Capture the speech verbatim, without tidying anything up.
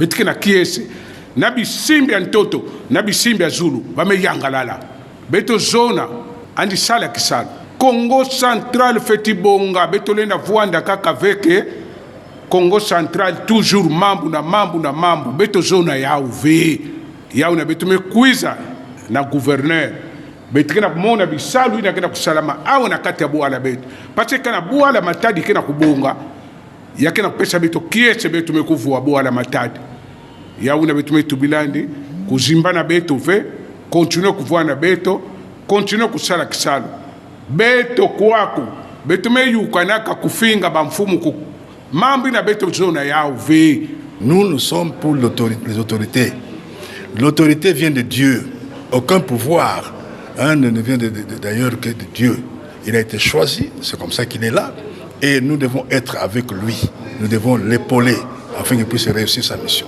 Beto ke na kiese, na bisimbi bia ntoto, na bisimbi bia zulu, ba me yangalala. Beto zona, andi sala kisalu. Kongo Central fweti bonga, beto lenda vwanda kaka ve que Kongo Central toujours mambu na mambu na mambu, beto zona yau ve. Yau na beto me kwiza na gouverneur. Beto ke na kumona bisalu yina ke na kusalama awa na kati ya bwala beto. Parce que kana bwala Matadi ke na kubonga, ya ke na kupesa beto kiese beto me kuvwa bwala Matadi. Yau na beto me tubilandi, kuzimbana beto ve, continuer kuvwanda beto, continuer kusala kisalu. Beto kwaku, beto me yukana ka kufinga bamfumu ku mambu yina beto zona yau ve. Nous, nous sommes pour l'autorité, les autorités. L'autorité vient de Dieu. Aucun pouvoir, hein, ne, ne vient de, de, de, d'ailleurs que de Dieu. Il a été choisi, c'est comme ça qu'il est là. Et nous devons être avec lui. Nous devons l'épauler afin qu'il puisse réussir sa mission.